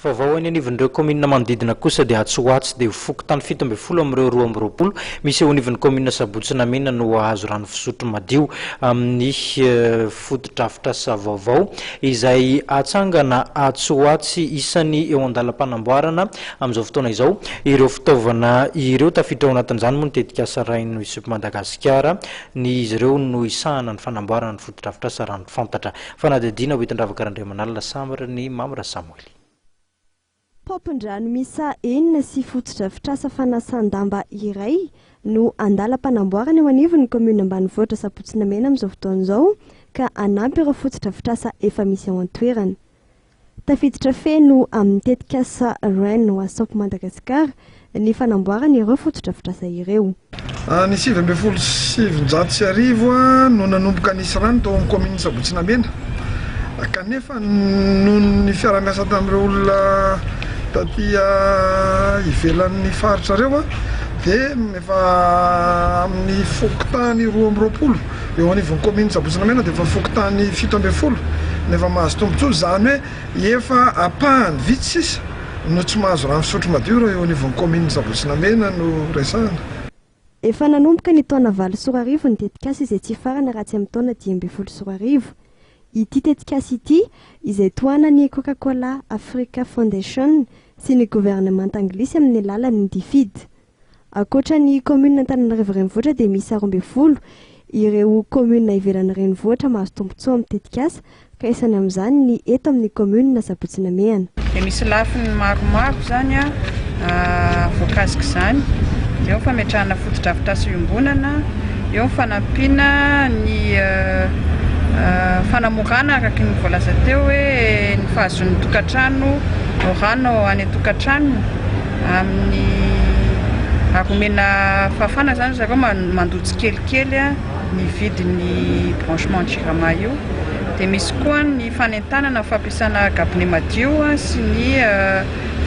Vaovao eny anivon'ireo kaominina manodidina kosa dia atsy ho atsy dia fokontany 17 amin'ireo 22 misy eo anivon'ny kaominina Sabotsy Namehana no hahazo rano fisotro madio amin'ny fotodrafitrasa vaovao izay hatsangana atsy ho atsy. Isany eo an-dalam-panamboarana amin'izao fotoana izao ireo fitaovana ireo. Tafiditra ao anatin'izany moa ny tetikasa Raino Isop Madagasikara. Ny izy ireo no hisahana ny fanamboarana ny fotodrafitrasa raha ny fantatra. Fanadihadiana hoentin-dRavaka Randriamanalina Sambra ny Mamy Rasamoely. Paompin-drano miisa enina sy fotodrafitrasa fanasan-damba iray no andalam-panamboarana eo anivon'ny kaominina ambanivohitra Sabotsy Namehana amin'izao fotoana izao ka hanampy ireo fotodrafitrasa efa misy ao an-toerana. Tafiditra feno amin'ny tetikasa Rain Wasop Madagascar ny fanamboarana ireo fotodrafitrasa ireo. Ny 1919 no nanomboka nisy rano tao amin'ny kaominina Sabotsy Namehana kanefa noho ny fiaraha-miasa tamin'ireo olona taty ivelan'ny faritra ireo dia efa amin'ny fokontany 22 Eo anivon'ny kaominina Sabotsy Namehana dia efa fokontany 17 no efa mahazo tombontsoa, izany hoe efa ampahany vitsy sisa no tsy mahazo rano fisotro madio raha eo anivon'ny kaominina Sabotsy Namehana no resahana. Efa nanomboka ny taona 2008 ny tetikasa izay tsy hifarana raha tsy amin'ny taona 2015. Ity tetikasa ity, izay tohanan'ny Coca-Cola Africa Foundation sy ny governemanta anglisy amin'ny alalan'ny DFID. Ankoatra ny kaominina Antananarivo Renivohitra dia miisa 12 ireo kaominina ivelan'ny renivohitra mahazo tombontsoa amin'ny tetikasa ka isany amin'izany ny eto amin'ny kaominina Sabotsy Namehana. Dia misy lafiny maromaro izany voakasik'izany, eo ny fametrahana fotodrafitrasa iombonana, eo ny fanampiana ny fanamorana araka ny voalaza teo hoe ny fahazoan'ny tokantrano rano any an-tokantranony. Amin'ny ary omena fahafahana izany ry zareo mandoa tsikelikely ny vidin'ny branchement Jirama io. Dia misy koa ny fanentanana ny fampiasana gabone madio sy ny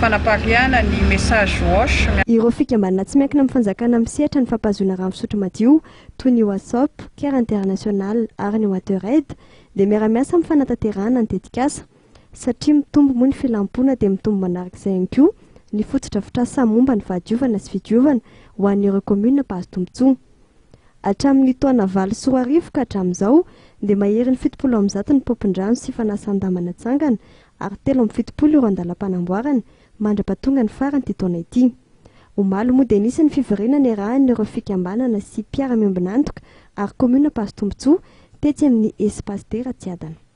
fanapariahana ny message wash. Ireo fikambanana tsy miankina amin'ny fanjakana misehatra ny fampahazoana rano fisotro madio toy ny Wasop, Care International ary ny WaterAid dia miara-miasa amin'ny fanatanterahana ny tetikasa. Satria mitombo moa ny filam-poana dia mitombo manaraka izay ihany koa ny fotodrafitrasa momba ny fahadiovana sy fidiovana ho an'ireo kaominina mpahazo tombontsoa. Hatramin'ny taona 2008 ka hatramin'izao dia maherin'ny 170 ny paompin-drano sy fanasan-damba natsangana ary 73 ireo andalam-panamboarana mandra-pahatonga ny faran'ity taona ity. Omaly moa dia nisy ny fivoriana niarahan'ireo fikambanana sy mpiara-miombon'antoka ary kaominina mpahazo tombontsoa tetsy amin'ny Espace D Ratsiadana.